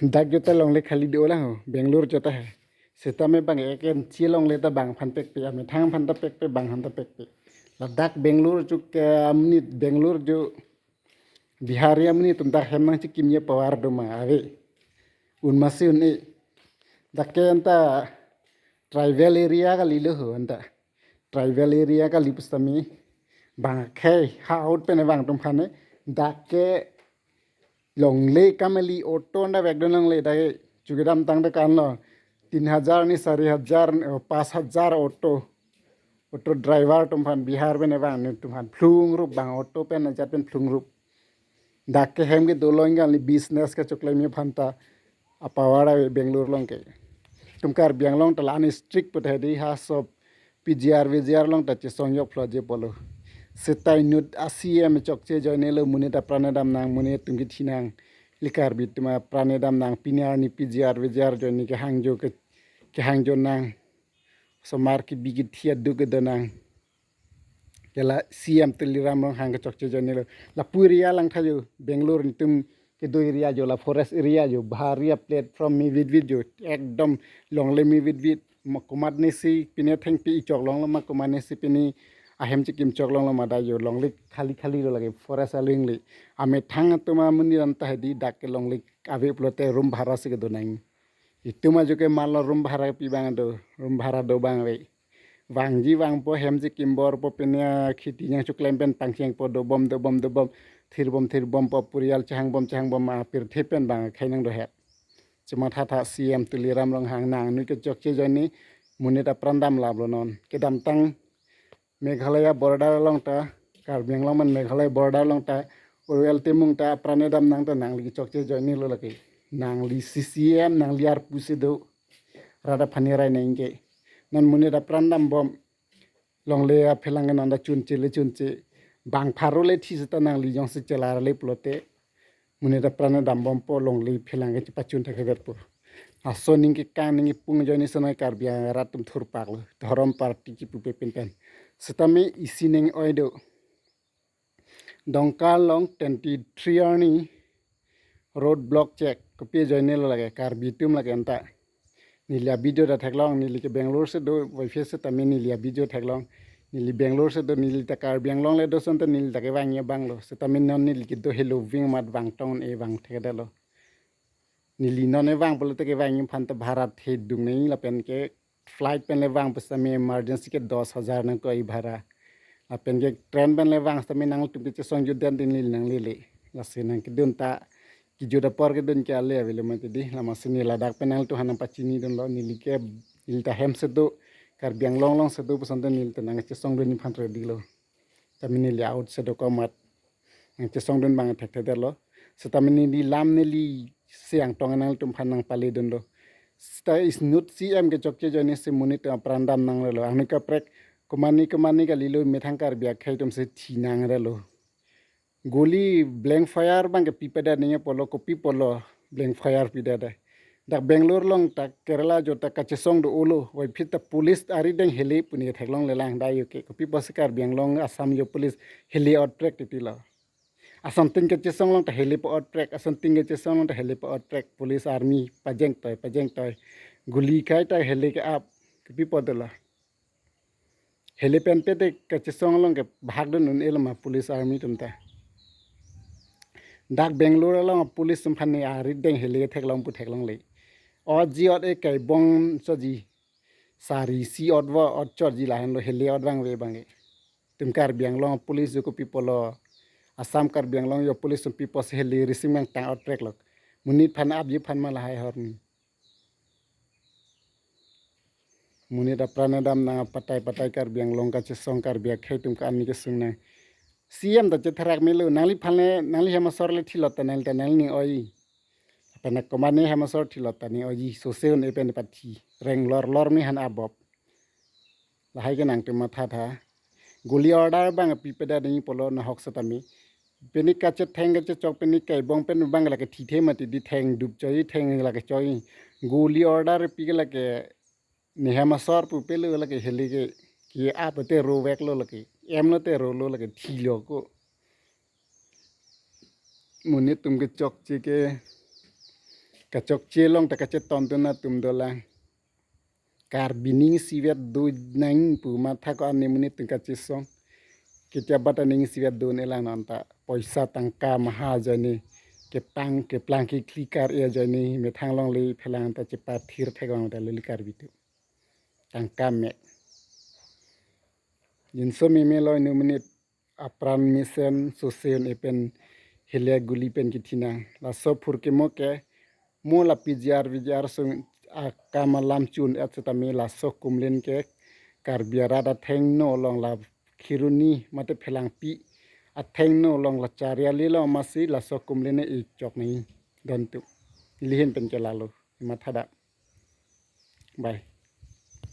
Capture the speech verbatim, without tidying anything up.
Dak jota longle khali do lang ho, Bangalore jota hai. Seta me bang ek inchi longle ta bang aphan pekpe, amethang aphan ta pekpe, bang aphan ta pekpe. Ladak Bangalore juk ke amonit, Bangalore jo Bihari amonit atum dak hem nangchekimji power do ma ave. Un masi un-e. Dak ke anta tribal area kalilo ho anta. Tribal area kali pusitame bang akhei ha out pen vang atum aphan ne dak ke longle kamali auto anta vekdun longle dak ke chu kedamtang ta kan lo. Tin hajar ni sari hajar ni, oh, pas hajar auto. Auto driver atum aphan Bihar pen vang atum aphan phlung rup bang auto pen ajat pen phlung rup. Dak ke hem kedo long kali business kechoklem aphan ta apower ave Bangalore along ke. Itum Karbi Anglong ta la-an strict put hedi ha sob P G R V G R along ta chesong jok phlo je pulo. Seta inut a C M chokche ajoine lo monit apran dam nang, monit atum kithi nang. Ili Karbi atum apran dam nang, pini arni P G R V G R ajoine kehangjo ke, kehangjo nang. Osomar kebi kithi aduk kedo nang. Ke la C M Tuliram Ronghang kechokche ajoine lo. Lapu area langtha jo, Bangalore netum kedo area jo, la forest area jo, bahari a platform me vit vit jo, ekdom longle me vit vit. Ma komat nesi pine thengpi ichok longlo ma, komat nesi pine ahem chekim chok longlo ma, da jo longle khali khali lo lake forest along le. Amethang atum amonit anta hedi dak ke longle ave pulote room bhara si kedo nang. Itum ajo ke malo room bhara pi bang do, room bhara do bang ave. Vangji vangpo, hem chekim borpo, pine kheti nangchoklem pen pangchengpo, dobom dobom dobom, thirbom thirbompo, purial chehangbom chehangbom, apirthe pen bang akhei nangdo het. Chematha tha C M Tuliram Ronghang, nang inut kechokche ajoine monit apran dam lap lo non. Kedamtang Meghalaya border along ta, Karbi Anglong pen Meghalaya border along ta, Urwel Timung ta apran dam nang ta nangli kechokche ajoine lo lake. Nangli C C M, nangli arpu si do. Rat aphan nerai nang ke. Non monit apran dambom longle aphelang ke non ta chunche le chunche. Bang pharo le thi seta nangli jongsi chelar le pulote monit apran dambompo, longle aphelang ke chepachun thekthedetpo. Laso aning kekang aning kepung ajoine sonoi Karbi arat atum thurpak lo. Dhorom party kipu pe pen pen. Seta me isi ning oi do. Dongka along twenty-three arni road block chek, kopi ajoine lo lake, Karbi atum lake anta. Neli a-video ta theklong, neli ke Bangalore si do, wife seta me neli a-video theklong. Neli Bangalore si do, neli ta Karbi Anglong le do asonte neli ta kevang abang lo. Seta me non neli kedo helo ving mat vang tong e vang thekdetlo. Neli non e vang pulote kevang aphan ta bhara thedung nang lapen ke flight pen le vang pusitame emergency ke dos hajar nangkok bhara. Lapen ke train pen le vang sitame nangtum kechesong jutdet tin neli nanglele. Lasi nang kedun ta kejut apor kedun ke ale avelo mati di. Lama si neli ladak pen nangtum aphan nangpachini dunlo, neli ke, neli ta hem si do, Karbi Anglong along si do pusonte neli ta nangchesong dun aphan ready lo. Tame neli out si do komat. Nangchesong dun bang thekthedetlo. Seta me neli lam neli siang tong nangtum aphan nangpale dunlo. Seta inut C M kechokche ajoine si monit atum apran dam nang relo. Anut kaprek komat ni komat ni kalilo, methang Karbi akhei atum si thi nang relo. Guli blank fire bang ke pipedet nangji pulo, kopi pulo blank fire pidet. Dak Bangalore along ta Kerala jota kachesong do-olo, wai phit ta police arideng hele pu ne theklongle lang, da jo ke. Kopi pusi Karbi Anglong Assam jo police hele otrek titi lo. Asontin kachesong along ta hele po otrek, asontin kachesong along ta hele po otrek, police army pajeng toi, pajeng toi. Guli kai ta hele ke-ap, kopi pu dolo. Hele pen pete kachesong along ke bahak dun un-e lo ma police army atum ta. Dak Bangalore along police atum aphan ne arideng hele theklong pu theklongle. Otji ot-e kaibong choji. Sari isi ot vo ot choji lahenlo hele ot vangve bang ke. Itum Karbi Anglong police jo kopi pulo. Assam Karbi Anglong jo police atum pi pusi hele rising mang tang otrek lo. Monit aphan apji aphan ma lahai ahormu. Monit apran dam nang, patai patai Karbi Anglong kachesong, Karbi akhei atum ke-an ni kesung nang. C M ta chetherak melo, nangliphan le, nangli hem asor le thilot ta nangli ta nangli ning oi. Apena komat ne hem asor thilot ta ning oi, sose un-e pen pathi. Reng lor lor me han abop. Lahai ke nangtum matha tha. Guli order bang pipedet nangji pulo nahok setame. Pini kachetheng kachechok pini kaibong pen bang lake thithe mati di, thengdup choi, theng lake choi. Guli order pi ke lake ne hem asor pupe lo lake hele ke, ke-ap te rovek lo lake. Em lo te rolo lake thilo ko. Monit atum kechokche ke Kachokche along ta kacheton tun atum dolang. Karbi ning isivet do nang pu matha ko-an ne monit atum kachesong. Ketiaba ta ning isivet do-un-e lang non ta. Poisa tangka maha ajoine. Kepang keplang kekli kar-e ajoine. Methang longle phelang ta chepathir thek vang ta lili Karbi atum. Tangka mek. Jinso meme lo inu monit apran mesen sose un-e pen hile guli pen kithi nang. Laso phurkimo ke mo la P G R V G R sung akam alam chun-et setame laso kumlen ke Karbi arat athengno along la Kheroni mate Phelangpi athengno along la Chariali along masi laso kumlen e-chok nai don tu. Neli ahin pen ke lalo. Matha dam. Bye.